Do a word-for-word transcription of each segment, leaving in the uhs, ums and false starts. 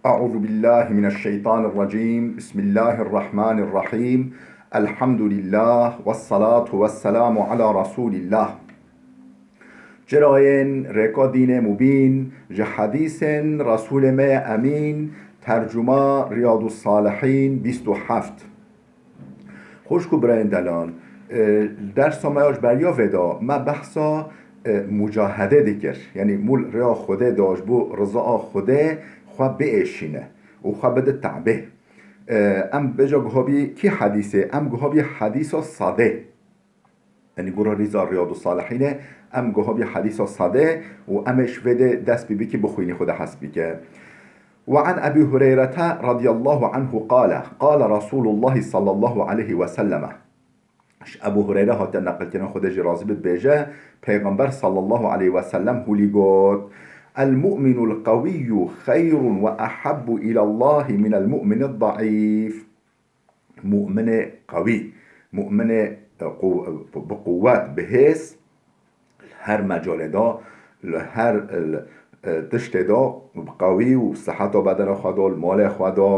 أعوذ بالله من الشيطان الرجيم. بسم الله الرحمن الرحيم. الحمد لله والصلاة والسلام على رسول الله. Çirayên rêka dînê mubîn, ji hedîsên Resûlê me ye Emîn, tercuma Riyadus Salihîn bîst û heft. Xwişk û birayên delal, e, dersa me ya ji beriya vê de me behsa, e, mucahedê dikir. Yanî mûl rêya Xwedê de ji bo rizaya Xwedê xwe biêşîne û xwe bide te'bê. E, em bêje guha bî kî hedîsê? Em guha bî hedîsa sedê. Yanî gora rîza Riyadus Salihînê, em guha bî hedîsa sedê û em ê ji vê de dest pê bikî bixwînî Xwedê hez bike. وعن أبي هريرة رضي الله عنه قال، قال رسول الله صلى الله عليه وسلم. Ji Ebu Hureyre hate neqilkirin, Xwedê jî razî bit, bêje, Peyxember sallallahu aleyhi ve sellem hûlî got, المؤمن القوي خير وأحب إلى الله من المؤمن الضعيف. Mu'minê qewî, mu'minê, e, qu-, bi quwet, bi hêz, her mecalê de, li her, e, tiştê de, qewî û siheta bedena xwe de, li malê xwe de,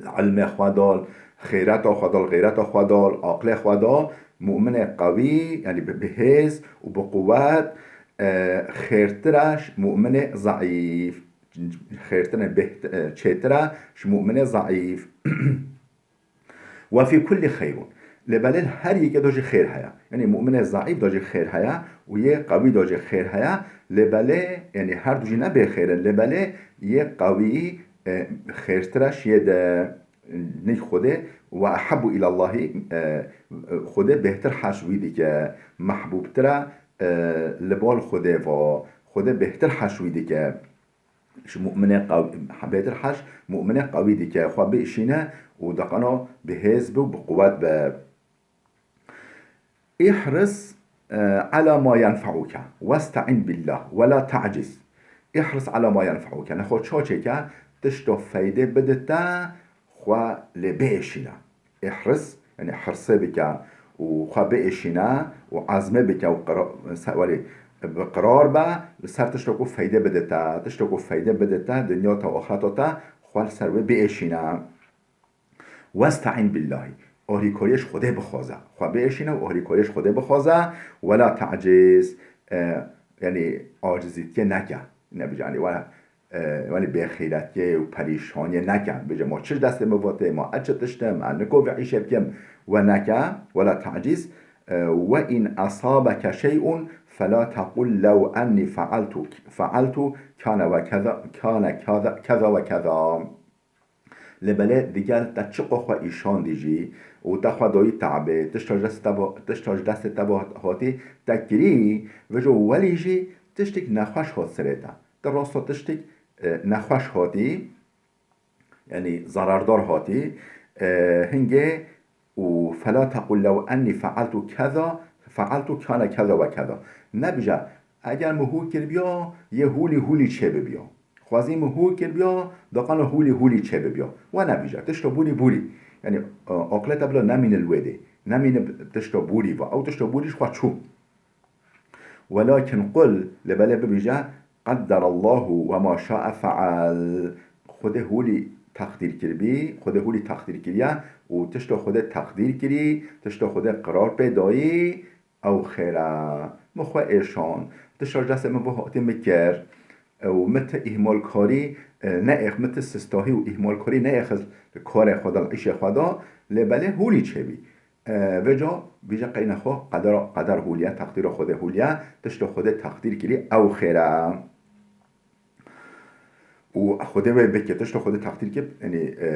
li ilmê xwe de, li xêreta xwe de, li xêreta xwe de, li aqlê xwe de, mu'minê qewî, yanî bi, bi hêz û bi quwet, e, xêrtir e ji mu'minê zeîf. Xêrtir e, bêht-, e, çêtir e ji mu'minê zeîf. وفي كل خير. Lê belê li her yekê de jî xêr heye. Yanî mu'minê zeîf de jî xêr heye û yê qewî de jî xêr heye. Lê belê, yanî her du jî ne bê xêr in. Lê belê yê qewî, e, xêrtir e ji yê de nêk Xwedê, وأحب إلى الله, e, Xwedê bêhtir heş wî dike, mehbûbtir e, e, li bal Xwedê va. Xwedê bêhtir heş wî dike. Ji mu'minê qew-, bêhtir heş mu'minê qewî dike, xwe biêşîne û deqana bi hêz be û bi quwet be. احرص, e, على ما ينفعك واستعن بالله ولا تعجز. احرص على ما ينفعك. Nexwe çaçêke tişta feydê bide te, xwe lê biêşîne. احرص, yanî hirsê bike û xwe biêşîne û ezmê bike û qira-, se-, welê bi qirar be li ser tişta ku feydê bide te, tişta ku feydê bide te, dinya te û axireta te, xwe li ser wê biêşîne. واستعن بالله, arîkariyê ji Xwedê bixwaze. Xwe biêşîne û arîkariyê ji Xwedê bixwaze. ولا تعجز, e, yanî acizîtiyê neke. Nebêje, yanî we, e, yanî bêxîretiyê û perîşaniyê neke. Bêje, ma çi ji destê min ve tê, ma ez çi tişt im, ez nikom vê îşê bikim, we neke. ولا تعجز, e, وإن أصابك شيء فلا تقل لو أني فعلت، فعلت كان وكذا، كان كذا، كذا وكذا. Lê belê digel te çiqo xwe îşandî jî û te xwe dayî te'bê, tişta ji destê te bo-, tişta ji destê te bo hatî te kirî, vêca welî jî tiştek nexweş hat serê te. Te rasta tiştek, e, nexweş hatî, yanî zarardar hatî, e, hingê û فلا تقل لو أني فعلت كذا، فعلت كان كذا وكذا. Nebêje, eger min hû kiribiya, yê hûlî hûlî çêbibiya. Xwezî min hûr kiribiya, deqana hûlî hûlî çêbibiya. We nebêje, tişta bûrî bûrî. Yanî, e, aqilê te bila nemîne li wê dê. Nemîne tişta bûrî ve. Ew tişta bûrî ji xwe çû. ولكن قل, lê belê bibêje, قدر الله وما شاء فعل. Xwedê hûlî teqdîr kiribî, Xwedê hûlî teqdîr kiriye û tişta Xwedê teqdîr kirî, tişta Xwedê qirar pê dayî, ew xêr e. Min xwe êşand. Tişta ji destê min ve hatî min kir. Û min ti îhmalkarî, e, neêx-, min ti sistahî û îhmalkarî neêxist li karê xwe de, li îşê xwe de, lê belê hûlî çêbî. E, vêca bêje qey nexwe qedera, qeder hûliye, teqdîra Xwedê hûliye, tişta Xwedê teqdîr kirî, ew xêr e. Û Xwedê wê bike, tişta Xwedê teqdîr kir, yanî, e,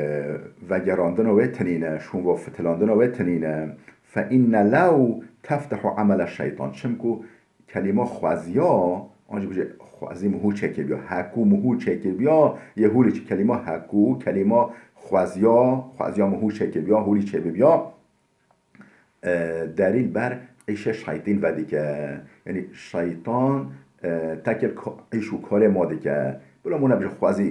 vegerandina wê tinîne, şûn ve fitilandina wê tinîne. فإن لو تفتح عمل الشيطان. Çimku kelîma xweziya, an jî bêje xwezî min hûr çêkiribiya, hekû min hûr çêkiribiya, yê hûrî çi, kelîma hekû, kelîma xweziya, xweziya min hûr çêkiribiya, hûrî çêbibiya. E, derî li ber îşê şeytîn vedike. Yanî şeytan, e, tekil ko-, îş û karê ma dike. Bila mûne bêje xwezî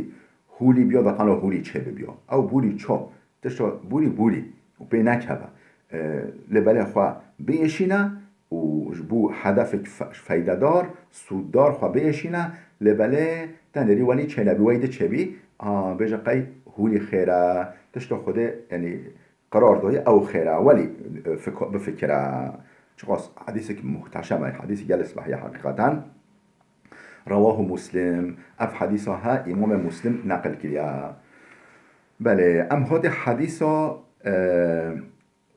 hûlî biya, deqana hûlî çêbibiya. Ew bûrî ço. Tişta bûrî bûrî. Û pê nekeve. E, lê belê xwe biêşîne û ji bo hedefek fe-, feydedar, sûddar xwe biêşîne. Lê belê tenê rî welî çênebî, wey di çêbî, Ha, bêje qey hûlî xêr e. Tişta Xwedê, yanî, qerar dayî ew xêr e. Welî, e, fik-, bifikire. Çiqas hedîsek muhteşem e, hedîsek gelek spehî ye heqîqeten. Rewahu Muslim. Ev hedîsa he Îmamê Muslim neqil kiriye. Belê, em hatê hedîsa, e,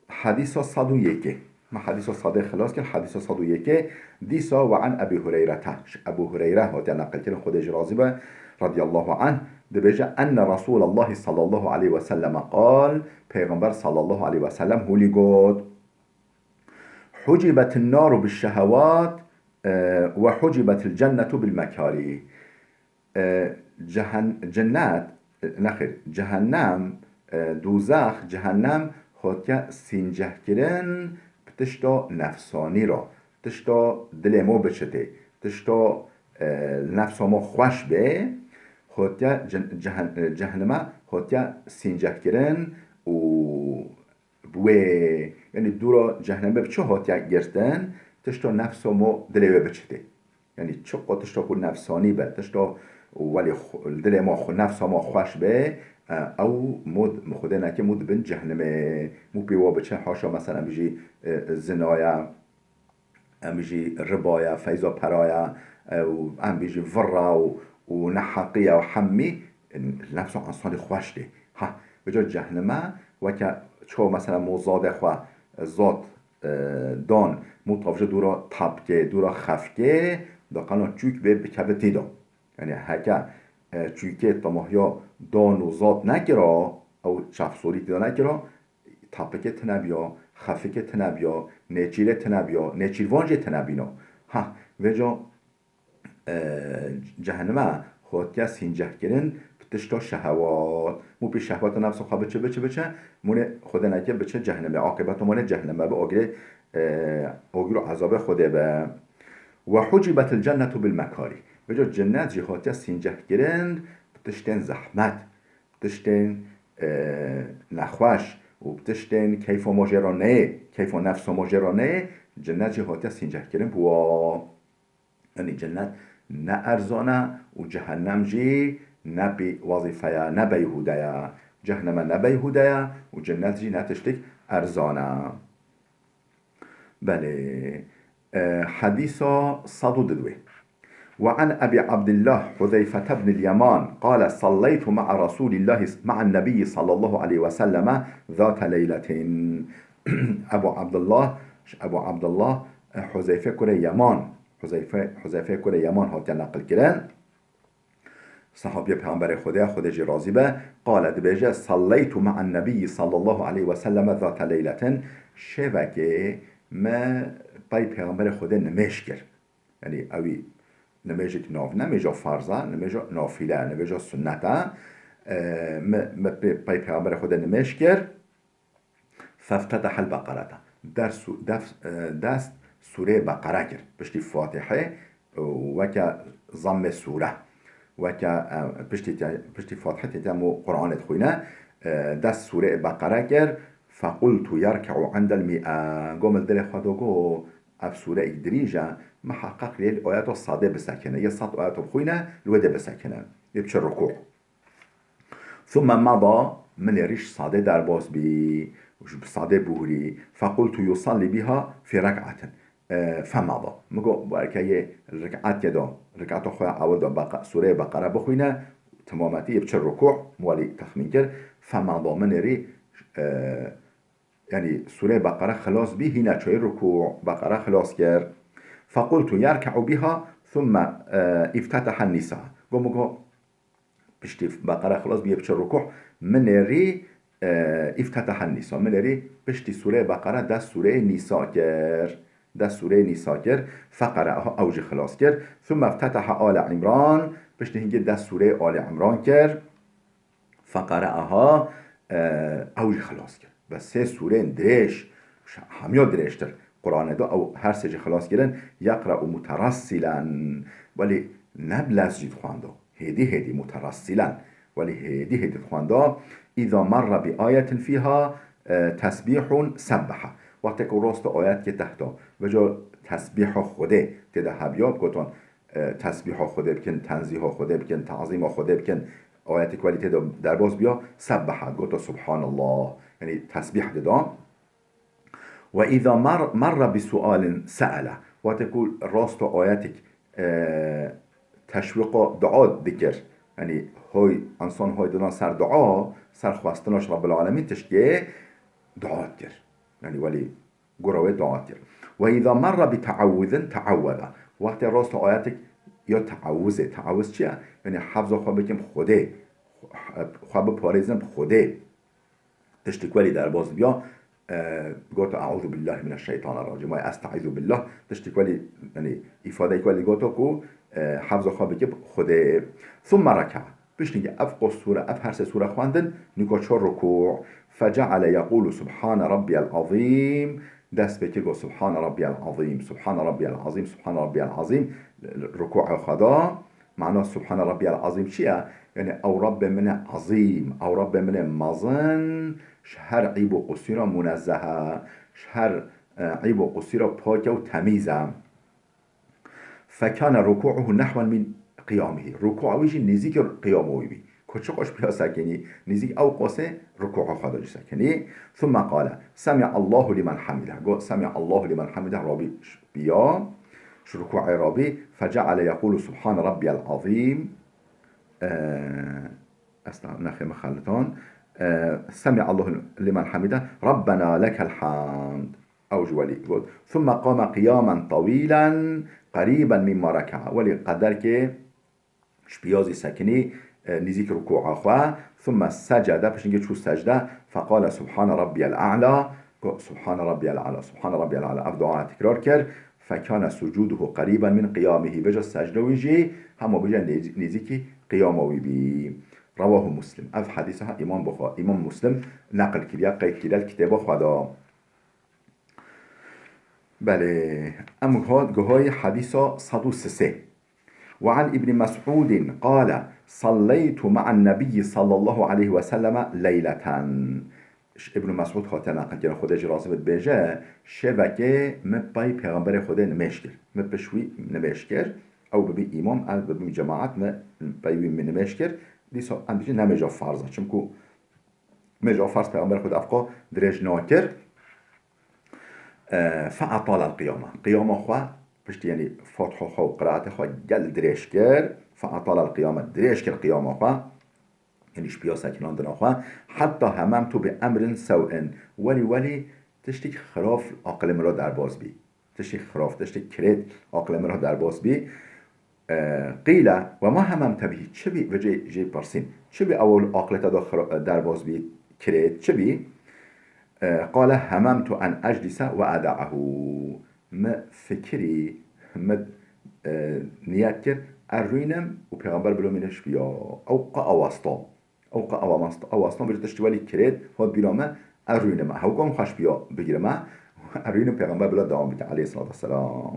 Hedîsa sed û yekê. Me hedîsa sedê xilas kir, hedîsa sed û yekê. Dîsa we an Ebî Hureyrete. Ji Ebû Hureyre hatiye neqilkirin, Xwedê jî razî be, radiyallahu anh, dibêje, enne Resûlallahî sallallahu aleyhi ve selleme qal, Peyxember sallallahu aleyhi ve sellem hûlî got, Hucibetin naru bişşehewat, e, ve hucibetil cennetu bil mekarîh. E, cehen-, cennet, e, nexêr, cehennem, e, dûzex, cehennem hatiye sîncehkirin bi tişta nefsanî re, tişta dilê mo biçitê, tişta, e, nefsa mo xweş bê, hatiye cen-, cehen-, e, cehenneme hatiye sîncehkirin û bi wê, yanî dûra cehennemê bi çi hatiye girtin, tişta nefsa mo dilê wê biçitê. Yanî çiqo tişta ku nefsanî be, tişta welê xwe, li dilê me xwe, nefsa me xweş be, e, ew mû, Xwedê neke mû dibin cehnimê. Mû pê wa biçe, haşa, mesela, em bijî, e, zina ye, em bijî riba ye, feyza pera ye, e, û em bijî vira û, û neheqî ye û hemî, e, nefsa însanî xweş tê. Ha, vêca cehnime weke çawa, mesela, mû zadê xwe, e, zad, e, dan, mû tavje dûra tapkê, dûra xefkê, da qana çûk bê bikeve tê de. Yanî heke, e, çûkê temahiya dan û zad nekira, ew çavsorî tê de nekira, tapikê tine biya, xefkê tine biya, nêçîrê tine biya, nêçîrvan jê tine bîna. Ha, vêca e, cehenneme hatiye sîncehkirin bi tişta şehewat. Mû pê şehweta nefsa xwe biçe, biçe, biçe, mûnê Xwedê neke biçe cehennemê. Aqibeta mûnê cehenneme be, agirê, e, agir û ezabê Xwedê be. Ve hucibetil cennetu bil mekarîh. Vêca cennet jî hatiye sîncehkirin bi tiştên zehmet, bi tiştên, e, nexweş û bi tiştên keyfa mo jê re neyê, keyfa nefsa mo jê re neyê, cennet jî hatiye sîncehkirin bi wa. Yanî cennet ne erzan e û cehennem jî ne pê wezîfe ye, ne beyhûde ye. Cehneme ne beyhûde ye û cennet jî ne tiştek erzan e. Belê. E, hedîsa sed û didwê. Ve an Ebî Abdillah Huzeyfete bnil Yeman qale, salleytu ma'a Resulillahi, ma'an Nebiyyi sallallahu aleyhi ve selleme zate leyletin. Ebu Abdullah, Ebu Abdullah, e, Huzeyfe kurê Yeman, Huzeyfe, Huzeyfe kurê Yeman hatiye neqil kirin. Sahabiya Peyxemberê Xwedê, Xwedê jî razî be, qale, dibêje, salleytu ma'an Nebiyyi sallallahu aleyhi ve selleme zate leyletin, şevekê me pey Peyxemberê Xwedê nimêj kir. Yanî ewî nimêjek nav, nimêja farz e, nimêja nafile, nimêja sunnet e. E, me, me pê, pey Peyxemberê Xwedê nimêj kir. Feftetehel Beqerete. Ders, def, e, dest sûreyê Beqere kir. Piştî Fatihê, e, weke zammê sûre. Weke, e, piştî te, piştî Fatihê tê te mû Qur'anê dixwîne. E, dest sûreyê Beqere kir. Fequltu yerke'u indel mî'e. Go min dilê xwe do go, ev sûreyek dirîj e, miheqeq lê li ayeta sedê bisekine. Yê sed ayeta bixwîne, li wê dê bisekine. Yê biçe rukû. Thumme mada, min ê rî ji sedê derbas bî, ji sedê bûrî. Fequltu yusallî biha fî rek'atin. E, femada. Min got, belke yê rik'etê de, rik'eta xwe ya ewil de Beqe-, sûreyê Beqere bixwîne, temametî yê biçe rukû, welî texmîn kir. Femada, min ê rî, e, yanî sûreyê Beqere xilas bî, hîna çûyî rukû, Beqere xilas kir. Fequltu yerke'u biha, thumme, e, îftetehe Nîsa. Got, min got, Piştî Beqere xilas bûye biçe rukû, min ê rî, e, îftetehe Nîsa. Min ê rî piştî sûreyê Beqere dest sûreyê Nîsa kir. Dest sûreyê Nîsa kir. Feqere'aha, ew jî xilas kir. Thumme ftetehe Ale Îmran. Piştî hingê dest sûreyê Ale Îmran kir. Feqere'aha, e, ew jî xilas kir. Bes sê sûreyên dirêj, ş-, hemiya dirêjtir. Qur'anê de ew her sê jî xilas kirin. Yeqre'u muterassilen. Welî ne bi lez jî dixwando. Hêdî hêdî, muterassilen. Welî hêdî hêdî dixwando. Îza merre bi ayetin fîha, e, tesbîhun sebbeha. Wextê ku rosta ayetkê tehta, vêca tesbîha Xwedê tê de hebiya, gotan, e, tesbîha Xwedê bikin, tenzîha Xwedê bikin, tazîma Xwedê bikin, ayetek welî tê de derbas biya, sebbeha, goto subhanallah, yanî tesbîh dida. Ve îza mar-, marra bi sualin se'ele. Wextê ku rasto ayetek, e, teşwîqa dua dikir. Yanî hoy, însan hoy didan ser dua, ser xwestina ji Rabbil Alemîn tiştê dua dikir. Yanî welî gora wê dua dikir. Ve îza marra bi teawuzin teawweza. Wextê rasto ayetek ya teawuzê. Teawuz çi ye? Yanî hefza xwe bikim Xwedê. Xwe biparêzim Xwedê. Tiştî ku welî derbas dibiya, e, goto, "Eûzu billahi mineşşeytanirracîm." Ay, "Estaizu billah." Tiştî ku welî, yanî, îfadeyê ku welî goto ku, e, hefza xwe bikip Xwedê. Thumme reka'a. Piştî ev qos sûre, ev her sê sûre xwendin, nûka çar rukû. Fece'ale yeqûlu, "Subhane rabbiyel azîm." Dest pê kir, got, "Subhane rabbiyel azîm, Subhane rabbiyel azîm, Subhane rabbiyel azîm." Rukûa xwe da. Mana Subhane Rabbiyel Azîm çi ye? Yanî ew Rabbê min e ezîm, ew Rabbê min e mezin, ji her îb û qusîra munezzeh e, ji her, e, îb û qusîra pak e û temîz e. Fekane rukû'uhu nehwen min qiyamihî. Rukû'a wî jî nêzîkî qiyama wî bî. Ku çiqas piya sekinî, nêzîk ew qasê rukû'a xwe de jî sekinî. Thumme qale, "Semi'allahu limen hamide." Got, "Semi'allahu limen hamide." Rabî piya. Ji rukû'ê rabî, fece'ale yeqûlu, "Subhane rabbiyel azîm." Eee, esta nexê min xelitan. Eee, "Semi'allahu limen hamide, Rabbena lekel hamd." Ew ji welî got. "Thumme qame qiyamen tawîlen, qerîben mimma reka'a." Welî qederkê ji piya zî sekinî, e, nêzîk rukû'a xwe. Thumme secede, piştî çû secde, feqale, "Subhane rabbiyel a'la." Got, "Subhane rabbiyel a'la, Subhane rabbiyel a'la." Ev dua tekrar kir. "Fekane sucuduhu qerîben min qiyamihî." Bêje secde wî jî hema bêje nêz-, nêzîkî qiyama wî bî. Rewahu Muslim. Ev hedîsa Îmam Buxa-, Îmam Muslim neqil kiriye, qeyd kiriye li kitêba xwe de. Belê, em hat guhayî hedîsa sed û sisê. Ve an Îbnî Mes'ûdin qale, "Salleytu ma'an Nebiyyi sallallahu aleyhi ve selleme leyleten." Ji Îbnî Mes'ûd hate neqil kirin, Xwedê jî razî be, dibêje, "Şevekê min pey Pêxemberê Xwedê nimêj kir." Min pişt wî nimêj kir. Ew bibî îmam, ez bibim cemaet, min pey wî min nimêj kir. Dîsa em dibêjin ne mêja farz e. Çimku mêja farz Pêxemberê Xwedê evqa dirêj nakir. E, fe'atala qiyama. Qiyama xwe, piştî, yanî, fatha xwe û qiraetê xwe gel dirêj kir. Fe'atala qiyama, dirêj kir qiyama xwe. Yanî, ji piya sekinandina xwe. Hetta hememtu bi emrin sew'in. Welî, welî, tiştîk xiraf aqilê min re derbas bî. Tiştîk xiraf, tiştîk kirêt aqilê min re derbas bî. E, qîle, "Ve ma hememte bihî?" Çi bî? Vêcê jê pirsîn. Çi bî ew aqilê te de xira-, derbas bî, kirêt? Çi bî? E, qale, "Hememtu en eclise ve eda'ehu." Mi fikirî, mi, e, niyet kir, ez rûnim û Pêxember bilo mîne ji piya. Ew qe awasta. Ew qe awamast-, awastan vêca tiştî welî kirêt, hat bîra me, ez rûnim. Hewkan xweş piya bigirime, ez rûnim Pêxember bila dewam bike, aleyhissalatu vesselam.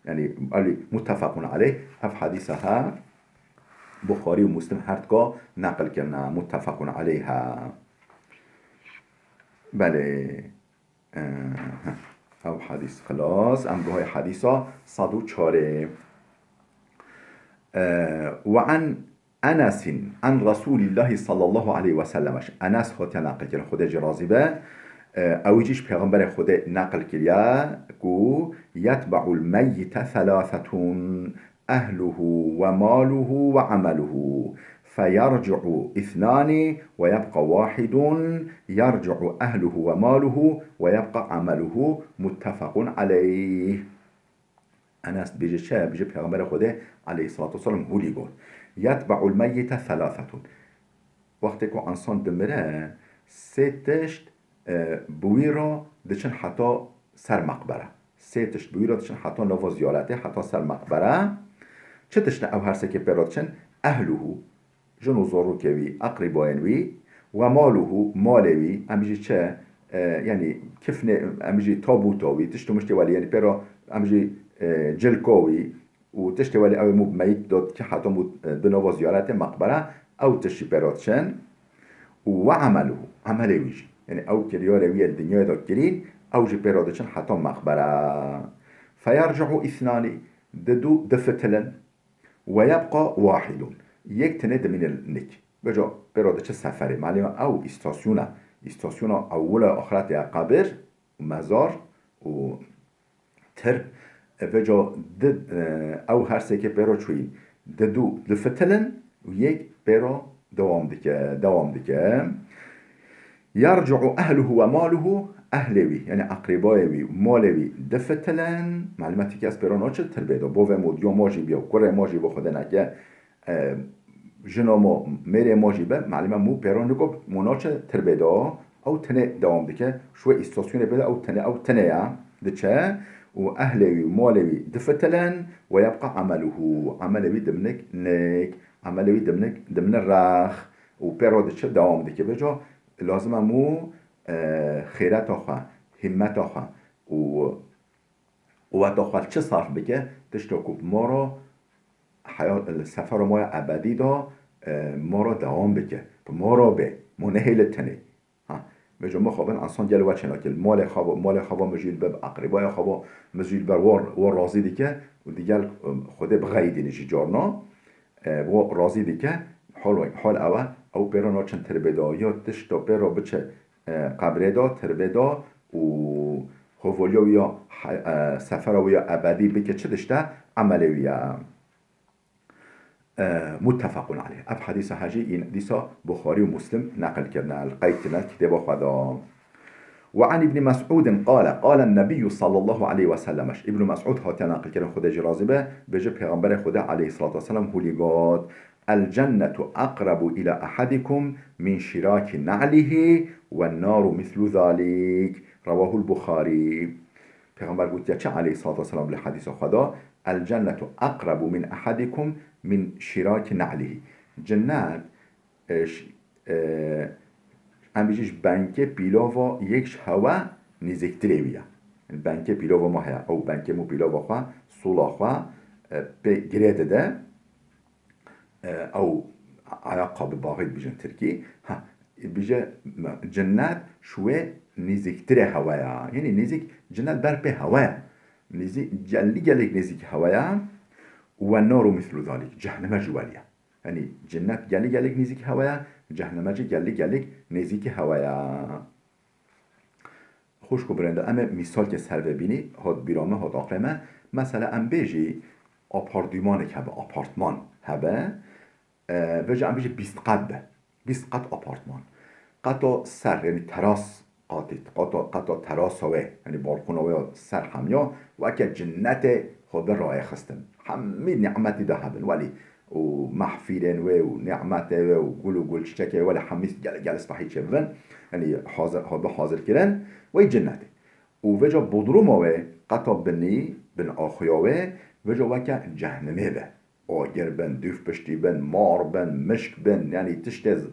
Yanî, elî muttefaqun aleyh, ev hedîsa he, Buxarî û Muslim her dika neqil kirine, muttefaqun aleyh e. Belê. Eee, ew hedîs xilas. Em guhayê hedîsa sed û çarê. Eee, "Ve an Enesin an Resulillahi sallallahu aleyhi ve sellem." Enes hatiye neqil kirin, Xwedê jî razî be. Eee, ew jî ji Pêxemberê Xwedê neqil kiriye ku, "Yetbe'ul meyyite thalathetun." "Ehluhu ve maluhu ve ameluhu. Feyerci'u ithnani ve yebqa wahidun, yerci'u ehluhu ve maluhu ve yebqa ameluhu." Muttefaqun aleyh. Enes dibêje çi? Dibêje Pêxemberê Xwedê aleyhissalatu vesselam hûlî got, "Yetbe'ul meyyite thalathetun." Wextê ku însan dimire, sê tişt, e, bi wî re diçin heta ser meqbere. Sê tişt bi wî re diçin heta nava ziyaretê, heta ser meqbere. Çi tişt ne ew her sêkê pê re diçin? Ehluhu, jin û zarokê wî, eqrîbayên wî, we maluhu, malê wî, em jî çi, e, yanî kifnê, em jî tabûta wî, tişt û miştê welî, yanî pê re em jî, e, cilka wî û tiştê welî ew ê mû bi meyît de dike heta mû, e, bi nava ziyaretê meqbere, ew tişt jî pê re diçin. Û we emeluhu, emelê wî jî. Yanî ew kiryarê wî yê li dinyayê de kirîn, ew jî pê re diçin heta meqbere. Feyerci'u ithnani, didu difitilin. Ve yebqa wahidun. Yek tenê dimîne nik. Vêca pêro diçe seferê. Malî me ew îstasyona, îstasyona ewil e axirete ya qebir û mezar û tirb. E, vêca di, e, ew her sêkê pêro çûyî di dû difitilin û yek pêro dewam dike, dewam dike. Yerci'u ehluhu ve maluhu, ehlê wî, yani akrêbayê wî, malê wî difitilin. Malî me ti kes pêro naçe tirbê de. Bovê mo, diyo mo jî biya, kurê mo jî bo xwe de neke. E, jina mo, mêrê mo jî be, malî me mû pêro niko, mû naçe tirbê de. Ew tenê dewam dike. Şûye îstasyonê bide, ew tenê, ew tenê ya diçe. Û ehlê wî, malê wî difitilin. Ve yebqa emeluhu. Emelê wî dimnik nik. Emelê wî dimnik, dimne rex. Û pêro diçe dewam dike. Vêca lazim e mû, e, xêreta xwe, himmeta xwe û quweta xwe çi sarf bike, tişta ku bi ma re heya-, li sefera ma ya ebedî de, e, ma re dewam bike. Bi ma re bê. Ma nehêle tenê. Ha, vêca mixabin ensan gel we çênakil. Malê xwe ve, malê xwe ve mijûl be, bi eqrîbaya xwe ve mijûl be, we, we razî dike û digel, e, Xwedê bixeyidîne jî carna. E, we razî dike. Hol, hol ew e, ew pêro naçin tirbê de. Ya tişta pêro biçe, e, qebrê de, tirbê de û hovoliya wî ya he-, e, sefera wî ya ebedî bike çi dişte? Emelê wî ye. E, muttefaqun aleyh. Ev hedîsa hejî în dîsa Buxarî û Muslim neqil kirine, li qeyd kirine, kitêba xwe de. Ve an Îbnî Mes'ûdin qale, qale Nebîyyu sallallahu aleyhi ve sellem. Îbnî Mes'ûd hatiye neqil kirin, Xwedê jî razî be, bêje Pêxemberê Xwedê aleyhissalatu vesselam hûlî got, "El cennetu aqrabu ila ahadikum min şiraki na'lihi ve naru mislu zalik." Rawahul Buxarî. Pêxember gotiye çi aleyhissalatu vesselam li hedîsa xwe de, "El cennetu aqrabu min ahadikum min şiraki na'lihi." Cennet, e, ş-, e, em bijî ji benkê pîlava yek ji hewe nêzîktirê wî ye. Benkê pîlava me heye, ew benkê mû pîlava xwe, sola xwe, e, pê girê dide, e, ew ayakkabı bağı dibêjin tirkî. Ha, bije me, cennet ji wê nêzîktirê hewe ye. Yanî nêzîk, cennet ber pê hewe ye. Nêzî-, gelî gelek nêzîk hewe ye. Ve naru mislu zalik. Cehneme jî welî ye. Yanî cennet gelî gelek nêzîk hewe ye. Cehneme jî gelî gelek nêzîkî hewe ye. Xwişk û birêndar, em ê mîsalkê ser vê bînî, hat bîra me, hat aqlê me. Mesela em bêjî apardûmanek hebe, apartman hebe, e, vêca em bêjî bîst qet be. Bîst qet apartman. Qeta ser, yanî teras qatî, qeta, qeta terasa wê, yanî balkona wê ya ser hemiya, weke cinnetê xwe bi rayê xistin. Hemî nimetî de hebin, welî û mehfîrên wê û nîmetê wê û gul û gulçiçekê wê, lê hemî gel, gel spehî çê bibin. Yanî hazir, ha bi hazir kirin, wey cinnetê. Û vêca bodruma wê, qeta binî, bin axuya wê, vêca weke cehnimê be. Agir bin, dûv piştî bin, mar bin, mişk bin, yanî tiştê z-,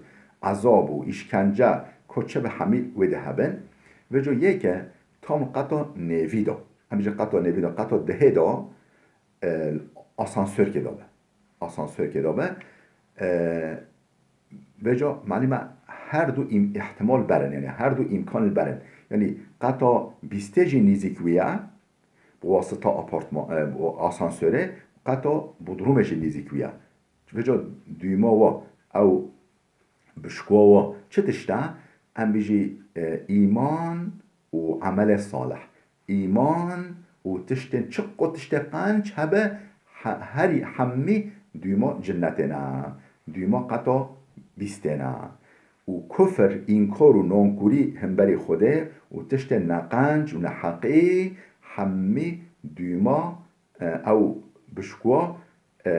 ezab û îşkence, koçe bi hemî wê de hebin. Vêca yeke tam qeta nêvî de. Em jî qeta nêvî de, qeta dihê de, e, asansörkê de be. Asansörkê de be. E, vêca malî me her du îm-, îhtimal berin, yanî her du îmkan li berin. Yanî qeta bîstê jî nêzîk wî ye, bi wasita apartma-, e, bi asansörê, qeta bodrumê jî nêzîk wî ye. Vêca dûma wa, ew bişkuwa wa çi tişt e? Em bijî, e, îman û emelê salih. Îman û tiştên çiqo tiştê qenc hebe, he-, herî hemî dûma cinnetê ne. Dûma qeta bîstê ne. Û kufir, înkar û nankûrî himberî Xwedê û tiştên neqenc û neheqî hemî dûma, e, ew bişkuwa, e,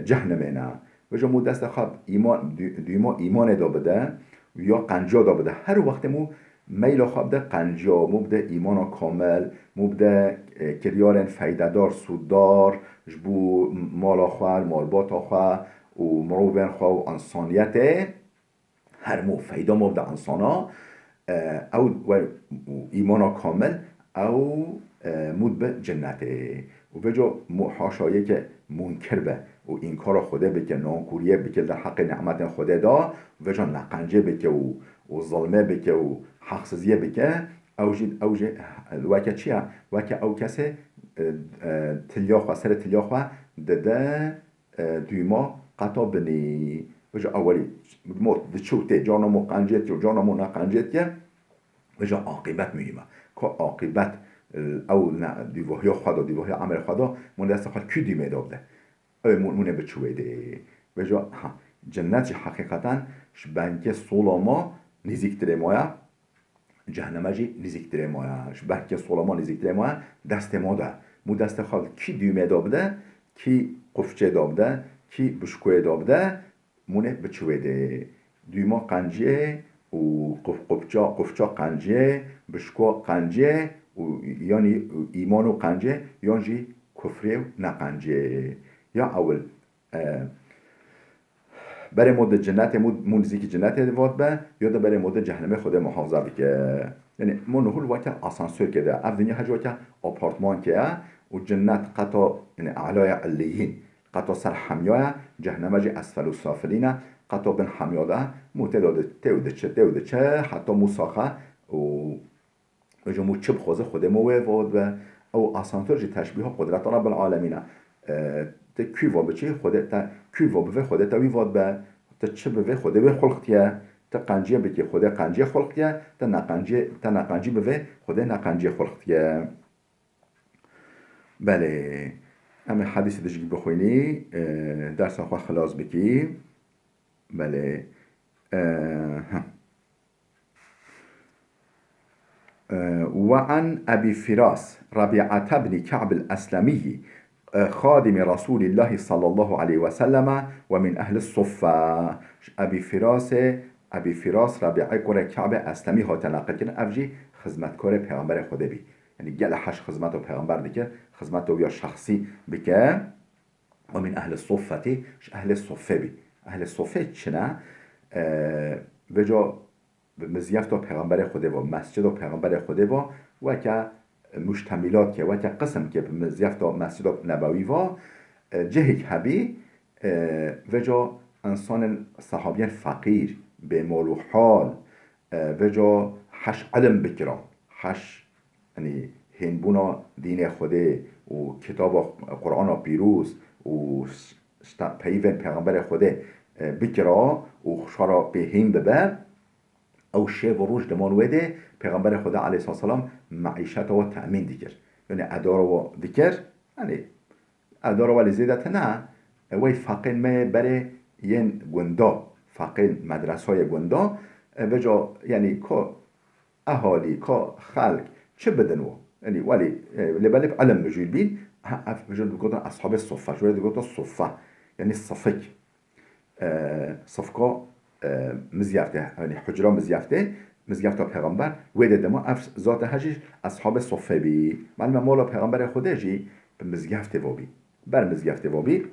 cehnemê ne. Vêca mû destê xwe îman, dû-, dûma îmanê de bide, ya qenciya de bide. Her wextê mû meyla xwe bide qenciya, mû bide îmana kamil, mû bide, e, kiryarên feydedar, sûddar, ji bo mala xwe, malbata xwe û mirovên xwe û însaniyetê. Her mû feyda mû bide însana, e, ew we îmana kamil, ew, e, mû dibe cinnetê. Û vêca mû haşa yeke munkir be û înkara Xwedê bike, nankûriyê bike li heqê nimetên Xwedê de, vêca neqencê bike û, û zilmê bike û heqsiziyê bike, ew jî, ew jî weke çi ye? Weke ew kesê, e, e, tiliya xwe, serê tiliya xwe dide, e, dûma qeta binî. Vêca ewelî mot diçû tê, carna mo qencêt ye, carna mo ne qencêt ye. Vêca aqîbet muhîm e. Ka aqîbet, e, ew ne, dîvahiya xwe da, dîvahiya emirê xwe da, mûne destê xwe kî dûmê da bide. Ew mû-, mûne biçû wê dê. Vêca, ha, cennet jî heqîqeten ji bengê sola ma nîzîktirê ma ye. Ceheneme jî nîzîktirê ma ye. Ji ber ke sola ma nîzîktirê ma ye, destê ma de. Mû destê xwe kî dûmê de bide, kî qufçê de bide, kî bişkoyê de bide, mûnê biçû wê dê. Dûma qenciyê û quf-, qufça, qufça qenciyê, bişko qenciyê û yanî îman û qenciyê, yan jî kufrê û neqenciyê. Ya ewil, e, berê mo di cenetê, mo, mo nizîkî cenetê vat be, ya da berê mo di cehennemê Xwedê muhafaza bike. Yani mo nihul weke asansörke de, ev dinya hec weke apartmanke ye û cennet qeta, yani elaya illiyîn, qeta ser hemya ye, cehenneme jî esfelu safilîn e, qeta bin hemya de, mo tê de tê û diçe, tê û diçe, heta mo saxe û Vêca mû çi bixwaze Xwedê mo wê vat be. Ew asansör jî teşbîha qudreta Rabbil Alemîn e. E, te kû va biçî, Xwedê te, kû va bivê Xwedê te wî vat be. Te çi bivê Xwedê wê xulqtiye. Te qenciyê bikî, Xwedê qenciyê xulqtiye. Te neqenciyê, te neqencî bivê Xwedê neqenciyê xulqtiye. Belê. Em ê hedîsê dijî bixwînî, e, dersa xwe xilas bikî. Belê. E, ha. وعن أبي فراس ربيعة بن كعب الأسلمي، خادم رسول الله صلى الله عليه وسلم ومن أهل الصفة. Ji Ebî Firasê, Ebî Firas Rebî'ê kurê Ka'bê Eslemî hate neqilkirin, ev jî xizmetkarê Pêxemberê Xwedê bî. Yanî gelek hej xizmeta Pêxember dikir, xizmeta wî ya şexsî bike. ومن أهل الصفة, ji ehlê Soffê bî. Ehlê Soffê çi ne? E, vêca bi mizyefta Pêxemberê Xwedê ve, mescida Pêxemberê Xwedê ve, weke muştemîlat ke, weke qisim ke bi mizyefta Mescida Nebewî ve, e, cihêk hebî, e, vêca insanên, sehabiyên feqîr, bêmal û hal, e, vêca heş ilim bikira, heş, yanî hênbûna dînê Xwedê û kitaba Qur'ana pîroz û ş-, şta-, peyvên Pêxemberê Xwedê, e, bikira û xwe ra pê hîn bibe. Ew şev û roj diman wê de Pêxemberê Xwedê aleyhisselam meîşeta we temîn dikir. Yanî edara we dikir. Yanî edara we lê zêde tine, e, wey feqên me berê yên gunda, feqên medresayê gunda, e, vêca, yanî ko ehalî, ko xelk, çi bidin we? Yanî welî, e, lê belê bi ilim mijûl bîn, ha, ev mijûl digotin eshabê soffe, ji wê digotin soffe, yanî sifik. E, sifka, e, mizyefte, yanî hucra mizyefte, mizyefta Pêxember, wê de dema ev zate hejî eshabê soffe bî. Malum e mala Pêxemberê Xwedê jî bi mizyefte ve bî. Ber mizyefte ve bî.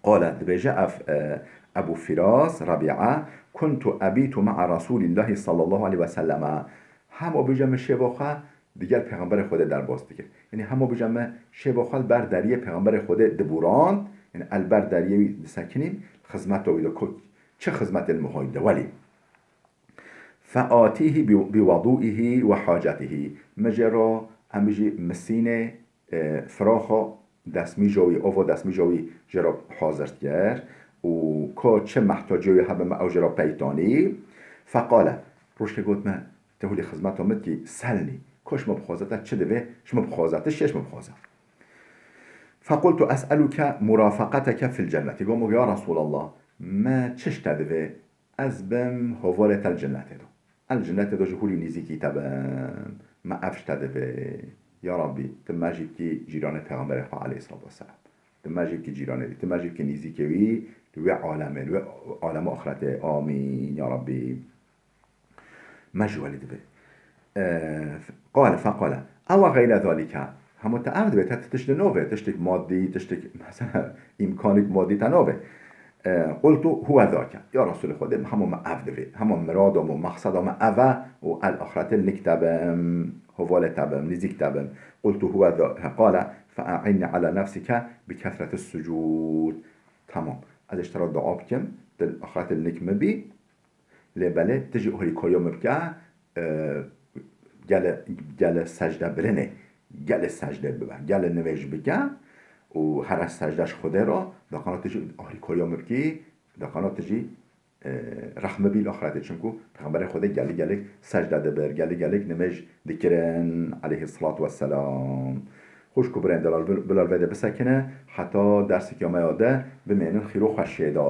Qale, dibêje ev, e, Ebû Firas, Rebî'a, "Kuntu ebîtu ma'a Resûlîllahî sallallahu aleyhi ve selleme." Hema bêje min şêva xwe digel Pêxemberê Xwedê derbas dikir. Yanî hema bêje min şêva xwe li ber deriyê Pêxemberê Xwedê dibûrand, yanî el ber deriyê wî disekinîn, xizmeta wî de ko çi xizmetê li mihoyî de welî. Featîhî bi, bi wedûîhî ve hacetîhî. Min jê re, em jî misînê, e, firaxa destmîja wî, ova destmîja wî jê re hazir dikir û ka çi mehtacê wî hebe min ew jê re peytanî. Feqale, rojkê got min, tu hûlî xizmeta min dikî, selnî. Ka ji min bixwaze, te çi divê, ji min bixwaze, tu şê ji min bixwaze. Fequltu es'eluke murafaqeteke fil cennetî. Got min, ya Resûlallah, me çi ji te divê? Ez bim hevalê te li cennetê de. Ez li cennetê de ji hûlî nîzîkî te bim. Me ev ji te divê. Ya Rabbî, tu me jî bikî cîranê Pêxemberê xwe aleyhissalatu vesselam. Tu me jî bikî cîranê wî. Tu me jî bikî nîzîkê wî li wê alemê, li wê alema axretê. Amîn, ya Rabbî. Me jî welî divê. E, qale, feqale. Ewa xeyre zalike. Hema te ev divê, te tişt li navê, tiştek madî, tiştek, mesela, îmkanik madî te navê. E, qultu huwe zake. Ya Resûlê Xwedê, hema me ev divê. Hema mirada me, mexseda me ev e û el axretê nik te bim, hevalê te bim, nîzîk te bim. Qultu huwe zake. Qale, fe'inni ala nefsike bi kesreti sucûd. Tamam. Ez ê ji te re dua bikim, tu axretê nik min bî. Lê belê tu jî alîkariya min bike, e, gelê, gelê secde birinê, gelê secde bibe, gelê nivêj bike û here secde ji Xwedê re, daqana tu jî alîkariya min bikî, Deqana tu jî e, rexme bî li axretê. Çimku Pêxemberê Xwedê gelî gelîk secde dibir, gelî gelîk nimêj dikirin, aleyhisselatu vesselam. Xwişk û birên delal bil-, bilal vê de bisekine, heta dersek ya me ya de bimênin xîr û xweşiyê de.